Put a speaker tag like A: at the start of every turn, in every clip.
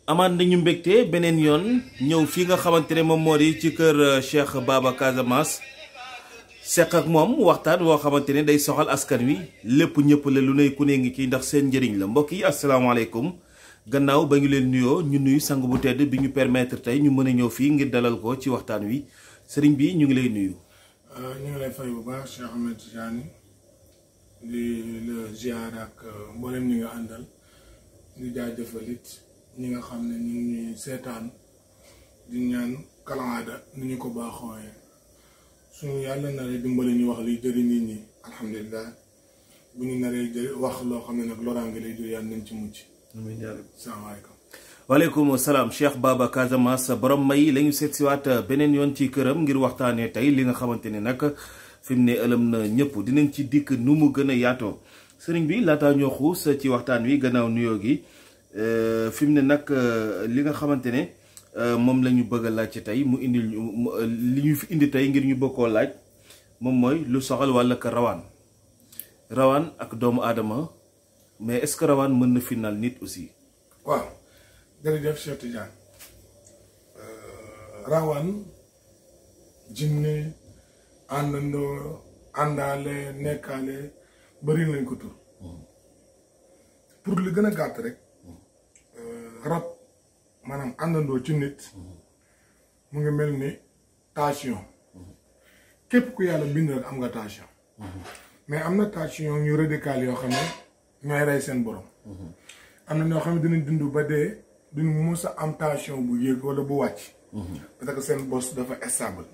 A: amaan nañu mbégte beneen yoon ñëw fii nga xamante ne moom moo di ci kër Cheikh Baba Casamance seq ak moom waxtaan woo xamante ne day soxal askan wi lépp ñëpp la lu ne ku ne ngi ci ndax seen njëriñ la mbokk yi asalaamaaleykum gannaaw ba ñu leen nuyoo ñu nuyu sang bu tedd bi ñu permettre tey ñu mën a ñëw fii ngir dalal ko ci waxtaan wi sëriñ bi ñu ngi lay nuyu.
B: ñu ngi lay fay bu baax Cheikh Ahmed Tidiane di la ziar ak mboolem ñi nga àndal di jaajëfal it ñi nga xam ne ñu ngi ñuy seetaan di ñaan kalaada ni ñu ko baaxooyee suñu yàlla naree dimbali ñu wax liy jëriñ nit ñi alhamdulilah bu ñu naree wax loo xam ne nag loraange lay jur yàlla nañ ci mucc. salaamaaleykum.
A: waaleykum salaam Cheikh Baba Casamance borom may la ñu seet siwaat beneen yoon ci këram ngir waxtaanee tey li nga xamante ne nag fi mu ne ëlëm na ñëpp dinañ ci dikk nu mu gën a yaatoo sëriñ bi laataa ñoo xuus ci waxtaan wi gannaaw nuyoo gi. fi mu ne nag li nga xamante ne moom la ñu bëgg a laaj ci tey mu indil li ñu fi indi tey ngir ñu bëgg koo laaj moom mooy lu soxal wàll ka rawaan ak doomu aadama mais est-ce que rawaan mën na final nit aussi.
B: waaw jërëjëf Cheikh Tidiane rawaan jinne àndandoo àndaale nekkaale bëri nañ ko tur pour li gën a gàtt rek. rab maanaam àndandoo ci nit mu ngi mel ni tension képp ku yàlla bind rek am nga tension mais am na tension ñu radical yoo xam ne ñooy rey seen borom am na ñoo xam ne dinañ dund ba dee duñ mus a am tension bu yéeg wala bu wàcc parce que seen bos dafa stable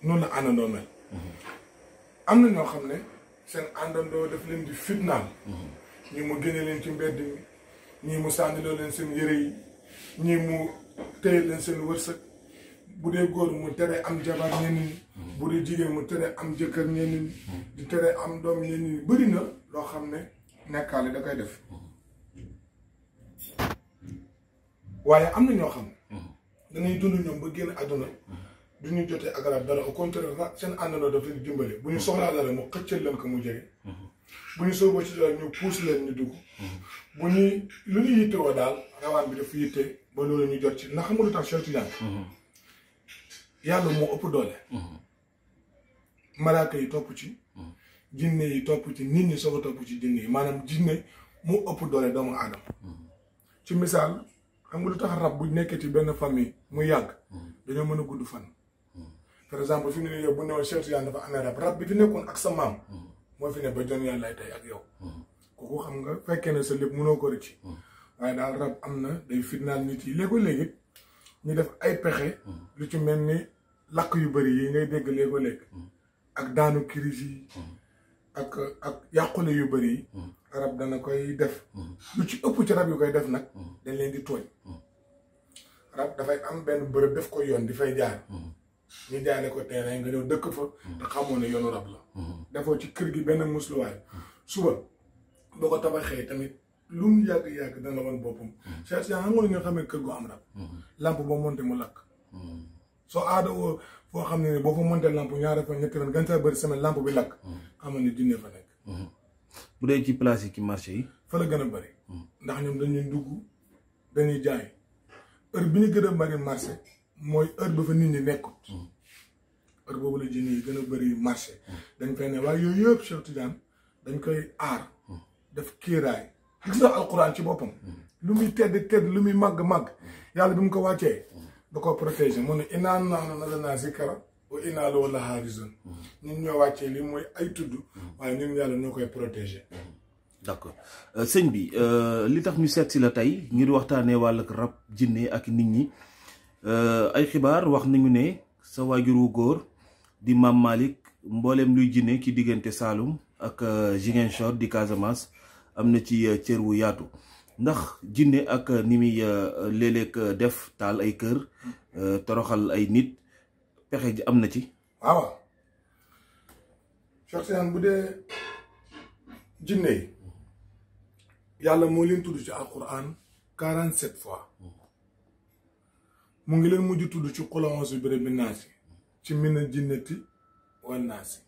B: noonu la àndandoo mel am na ñoo xam ne seen àndandoo daf leen di fitnaal ñu mu génne leen ci mbedd mi ñii mu sànniloo leen seen yëre yi ñii mu téye leen seen wërsëg bu dee góor mu tere am jabar ñenn ñi bu dee jigéen mu tere am jëkkër ñenn ñi di tere am doom ñenn ñi bëri na loo xam ne nekkaale da koy def waaye am na ñoo xam ne dañuy dund ñoom ba génn àdduna du ñu jotee ak rab dara au contraire seen àndandoo daf leen dimbale bu ñu soxlaa dara mu xëccal leen ko mu jege bu ñu sooboo ci dara ñu puus leen ñu dugg bu ñuy lu ñu yittewoo daal rawaan bi dafa yitte ba loolu ñu jot ci ndax xam nga lu tax Cheikh Tidiane yàlla moo ëpp doole malaaka yi topp ci jinne yi topp ci nit ñi soog a topp ci jinne yi maanaam jinne moo ëpp doole doomu aadama ci misaal xam nga lu tax rab bu nekkee ci benn famille mu yàgg dañoo mën a gudd fan par exemple fi mu ne yow bu newoon Cheikh Tidiane dafa amee rab bi fi nekkoon ak sa maam moo fi ne ba jon yàlla lay tey ak yow kooku xam nga fekkee ne sa lépp mënoo ko rëcc waaye daal rab am na day fitnaal nit yi léego-léegi ñu def ay pexe lu ci mel ni lakk yu bëri yi ngay dégg léego-léeg ak daanu crise yi ak yàqule yu bëri yi rab dana koy def lu ci ëpp ci rab yu koy def nag dañ leen di tooñ rab dafay am benn bërëb def ko yoon di fay jaar ñu jaale ko terrain nga ñëw dëkk fa te xamoo ne yoonu rab la defoo ci kër gi benn musluwaay suba boo ko tabaxee tamit lu mu yàgg-yàgg dana woon boppam Cheikh Tidiane xam nga lu nga xamee kër gu am rab lampe boo monté mu lakk soo aada woo foo xam ne boo fa monté lampe ñaari fan ñetti fan gàncax bëri semaine lampe bi lakk xam ne jinne fa nekk
A: bu dee ci place yi ci marché yi
B: fa la gën a bëri ndax ñoom dañuy dugg dañuy jaay heure bi ñu gën a bëri marché mooy heure ba fa nit ñi nekkut heure boobu la jinne yi gën a bëri marché dañ fay ne waaye yooyu yëpp Cheikh Tidiane dañ koy aar def kiiraay gis nga alquran ci boppam lu muy tedd lu muy màgg yàlla bi mu ko wàccee da ko protéger mu ne innaa nahnu nazzalnaa zikra wa innaa lahu lahaafizuun ñun ñoo wàccee li mooy ay tudd waaye ñun yàlla ñoo koy protéger.
A: d'accord sëñ bi li tax ñu seet si la tey ngir waxtaanee wàll rab jinne ak nit ñi ay xibaar wax nañu ne sa waajuru góor di Maam Malick mbooleem luy jinne ci diggante Saalum ak Ziguinchor di Casamance am na ci cër wu yaatu ndax jinne ak ni muy léeg-léeg def taal ay kër toroxal ay nit pexe ji am na ci.
B: waaw Cheikh Tidiane bu dee jinne yi yàlla moo leen tudd ci alquran 47 fois mu ngi leen mujj tudd ci qul a'uuzu bi rabbin naas ci mina jinnati wan naas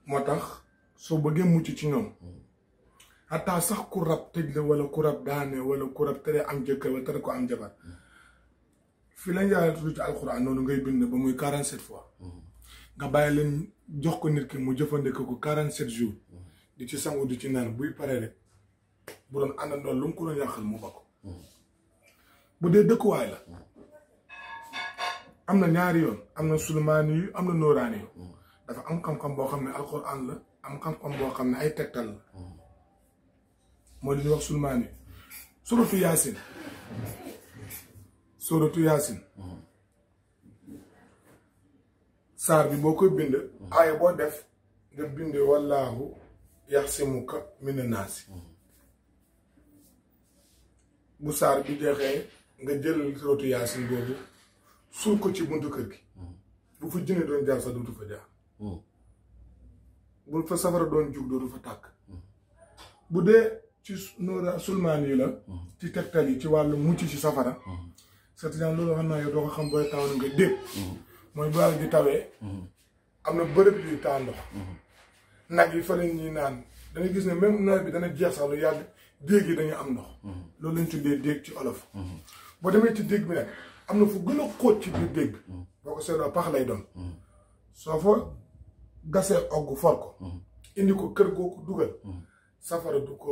B: moo tax soo bëggee mucc ci ñoom hatta sax ku rab tëj la wala ku rab daane wala ku rab tere am jëkkër wala tere ko am jabar fi lañ yàlla tudd ci alxuraan noonu ngay bind ba muy 47 fois nga bàyyi leen jox ko nit ki mu jëfandikoo ko 47 jours di ci sangu di ci naan buy pare rek bu doon àndandoo lu mu ko doon yàqal mu ba ko bu dee dëkkuwaay la am na ñaari yoon am na sulmaani yu am na nooraani yu dafa am xam-xam boo xam ne alxuraan la am xam-xam boo xam ne ay tegtal la moo li ñuy wax sulmaani yu suratu yaasin saar bi boo koy bind aaya boo def nga bind wallaahu yaxsimuka mina naasi bu saar bi jeexee nga jël suratu yaasin boobu suul ko ci buntu kër gi bu fa jinne doon jaar sax dootu fa jaar bu fa safara doon jug dootu fa tàkk bu dee ci noora sulmaan yi la ci tegtal yi ci wàllu mucc ci safara c'est-à-dire loolu xam naa yow doo ko xam booy taw nga dépp mooy bu yàlla di tawee am na bërëb yuy taa ndox nag yi fa la ñuy naan da nga gis ne même nawet bi dana jeex sax lu yàgg déeg yi dañu am ndox loolu lañ tuddee déeg ci olof boo demee ci déeg bi nag am na fu gën a xóot ci biir déeg bi boo ko seetloo pax lay doon soo fa gasee ogg for ko indi ko kër googu dugal safara du ko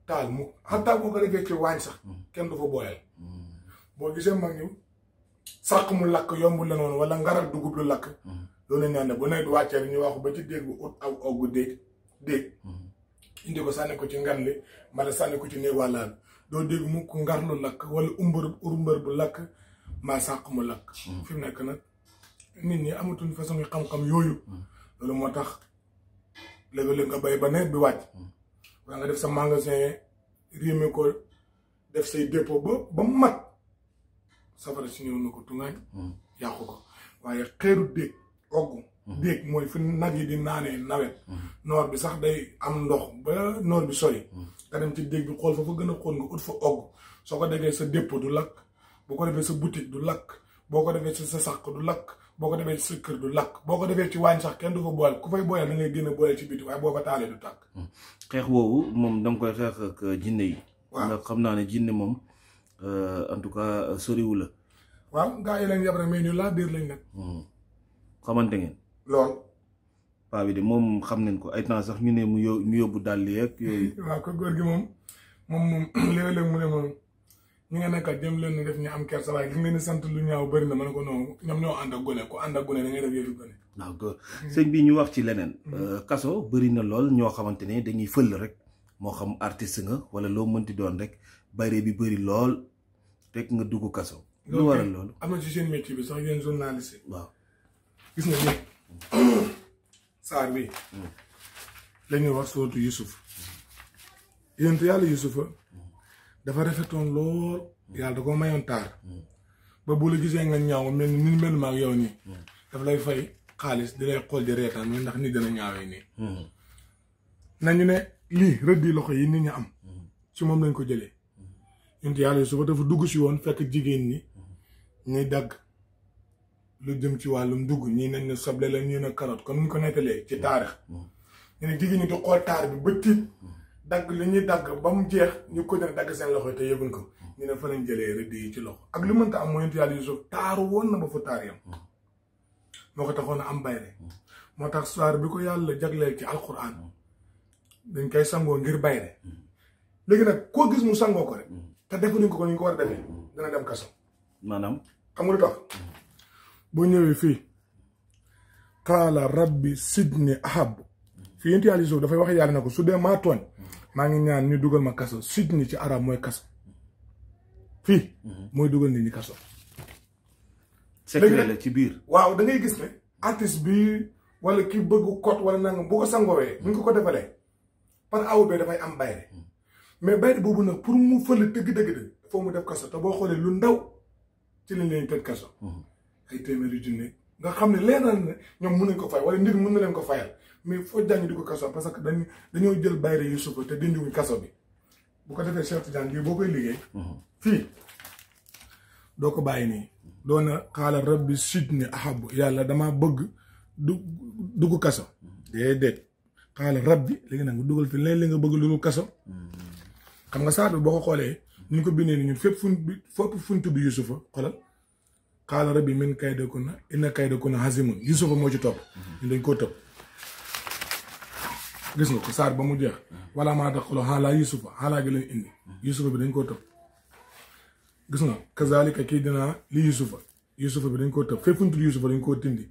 B: taal mu xataa boo ko defee ci waañ sax kenn du fa booyal boo gisee mag ñu sàq mu lakk yombul la noonu wala ngaral dugub lu lakk loolu ñaan ne bu nawet wàccee ñu waxu ba ci déeg bu ut aw ogg déeg indi ko sànni ko ci ngan li mbala sànni ko ci néeg wàllaan doo dégg mu ko ngar lu lakk wala urmbër bu lakk maa sàq mu lakk fi mu nekk nag nit ñi amatuñ façon xam-xam yooyu loolu moo tax léegi-léeg nga bay ba nawet bi wàcc waa nga def sa magasin riime ko def say dépôt ba mat safara si ñëw na ko tungaañ yàqu ko waaye xeeru déeg ogg déeg mooy fi nag yi di naanee nawet noor bi sax day am ndox ba noor bi sori nga dem ci déeg bi xool fa gën a xool nga ut fa ogg soo ko defee sa dépôt du lakk boo ko defee sa boutique du lakk boo ko defee sa sàq du lakk boo ko defee ci sa kër du lakk boo ko defee ci waañ sax kenn du fa boole ku fay boole da ngay génn boole ci biti waaye boo ko taalee du tàkk
A: xeex woowu moom da nga koy xeex ak jinne yi ndax xam naa ne jinne moom en tout cas soriwu la
B: waaw gaa yi lañ yab rek mais ñu laa biir lañ nag
A: xamante ngeen
B: lool
A: paa bi de moom xam nañ ko ay temps sax ñu ne mu yóbbu dàll yeeg yooyu
B: waaw ko góor gi moom léeg-léeg mu ne moom ñu nga nekkat jëm leen def ñu am kersa waaye li ngeen di sant lu ñaaw bëri na ma ne ko noonu ñoom ñoo ànd ak gone ku ànd ak gone da ngay def yëfi gone
A: waaw sëñ bi ñu wax ci leneen kaso bëri na lool ñoo xamante ne dañuy fël rek moo xam artiste nga wala loo mënti doon rek bayre bi bëri lool rek nga dugg kaso lu waral loolu
B: am na ci seen métier bi sax yéen journaliste
A: waaw
B: gis nga ni saar bi la ñuy wax sootu Yusuf yénte yàlla Yusufa dafa rafetoon lool yàlla da ko mayoon taar ba bu la gisee nga ñaaw mel ni mel ma ak yow nii daf lay fay xaalis di lay xool di reetaan mais ndax nit dana ñaawee nii nañu ne lii rëddi loxo yi nit ñi am ci moom lañ ko jëlee yénte yàlla Yusufa dafa dugg si woon fekk jigéen ñi ñuy dagg lu jëm ci wàllum dugg ñii nañ ne soble la ñii na carotte comme ni ñu ko nettalee ci taarix ñu ne jigéen ñi di xool taar bi ba tiit dagg li ñuy dagg ba mu jeex ñu ko def dagg seen loxo yi te yëguñ ko ñu ne fa lañ jëlee rëdd yi ci loxo ak lu mënta am mooy yonent yàlla Yuusuf taaru woon na ba fa taar yam moo ko taxoon a am bayre moo tax soir bi ko yàlla jagleel ci alquran dañ koy sangoo ngir bayre léegi nag koo gis mu sangoo ko rek te defuñu ko ñu ko war a defee dana dem kaso
A: maanaam
B: xam nga lu tax boo ñëwee fii qaala rabbi sidni ahab fii yonent yàlla Yuusuf dafay wax yàlla na ko su dee maa tooñ maa ngi ñaan ñu dugal ma kaso sidni ci arab mooy kaso fii mooy dugal nit ñi kaso
A: secret la ci biir
B: waaw da ngay gis ne artiste bi wala ki bëgg kot wala nangam bu ko sangoowee bu ñu ko defalee par aw bee dafay am bayre mais bayre boobu nag pour mu fële dëgg-dëgg foo mu def kaso te boo xoolee lu ndaw ci lañ leen tëj kaso ay téeméeri junne nga xam ne leenal ne ñoom mën nañ ko fay wala nit mën na leen ko fayal mais foo jàng di ko kaso parce que dañoo jël bayre Yuusufa te dindiwuñ kaso bi bu ko defee Cheikh Tidiane lii boo koy liggéey fii doo ko bàyyi nii doona xaala rabbi sidni ahabu yàlla dama bëgg dugg kaso déedéet xaala rabbi léegi nag nga dugal fi leen li nga bëgg loolu kaso xam nga saar bi boo ko xoolee ñu ko bindee ni ñun fépp fuñ tudd Yusufa xoolal xaala rabbi min kaydakunna inna kaydakunna hazimun Yusufa moo ci topp ñu dañ koo tëb gis nga ko saar ba mu jeex wala maa daqalo xaalaa Yusufa xaalaa gi leen indi Yusufa bi dañ koo tëb gis nga kazalika kii dinaa li Yusufa bi dañ koo tëb fépp fuñ tudd Yusufa dañ koo tindi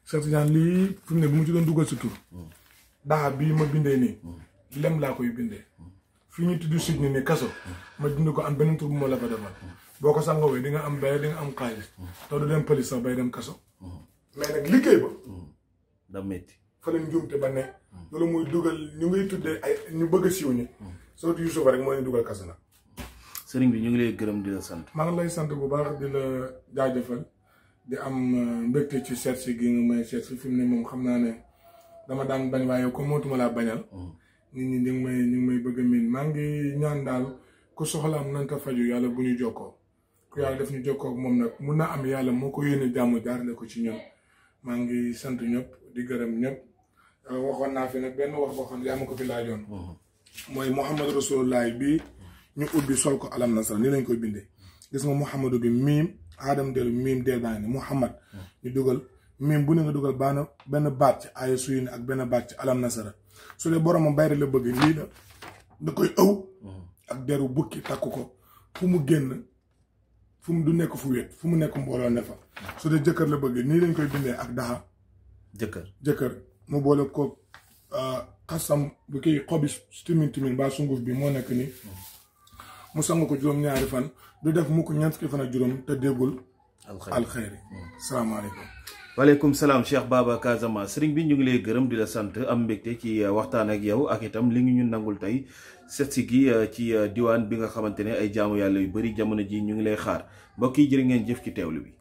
B: Cheikh Tidiane lii fi mu ne bu mu ci doon dugal si tur daxa bii ma bindee nii lem laa koy bindee fi ñu tudd sijni ni kaso ma dindi ko am beneen tur bu ma la fa defal boo ko sangawee di nga am bay di nga am xaalis te du dem pëlis sax bay dem kaso mais nag liggéey ba
A: da métti
B: fa la njuumte ba ne loolu muy dugal ñu ngay tuddee ay ñu bëgg a siiw ñi soo Yusufa rek moo ñu dugal kaso nag
A: sëriñ bi ñu ngi lay gërëm di la sant
B: maa ngi lay sant bu baax di la jaajëfal di am mbégte ci seet si gi nga may seet si fi mu ne moom xam naa ne dama daan bañ waaye comme mootuma laa bañal nit ñi ñu ngi may bëgg a miin maa ngi ñaan daal ku soxlaam nanga faju yàlla bu ñu jokkoo ku yàlla def ñu jokkoo ak moom nag mun na am yàlla moo ko yéene jàmm jaarale ko ci ñun maa ngi sant ñëpp di gërëm ñëpp waxoon naa fi nag benn wax boo xam ne yaa ma ko fi laajoon mooy Muhammad Rasulullah bi ñu ubbi sol ko alam nasara ni lañ koy bindee gis nga Muhammadu bi miim aadam dellu miim deel baa ne Muhammad ñu dugal miim bu ne nga dugal benn baat ci aaya suy ne ak benn baat ci alam nasara su dee boromam bayre la bëgg lii la da koy ëw ak deru bukki takku ko fu mu génn fu mu du nekk fu wéet fu mu nekk mbooloo ne fa su dee jëkkër la bëgg nii lañ koy bindee ak daxa jëkkër mu boole ko xasam bu kii xobi timin baa sunguf bi moo nekk ni mu sang ko juróom-ñaari fan du def mu ko ñeent fukki fan ak juróom te déggul alxeyri salaamaaleykum
A: waaleykum salaam Cheikh Baba Casamance sëriñ bi ñu ngi lay gërëm di la sant am mbégte ci waxtaan ak yow ak itam li ngi ñu nangul tey set si gi ci diwaan bi nga xamante ne ay jaamu yàlla yu bari jamono ji ñu ngi lay xaar mbokk yi jërë ngeen jëf ci teewlu bi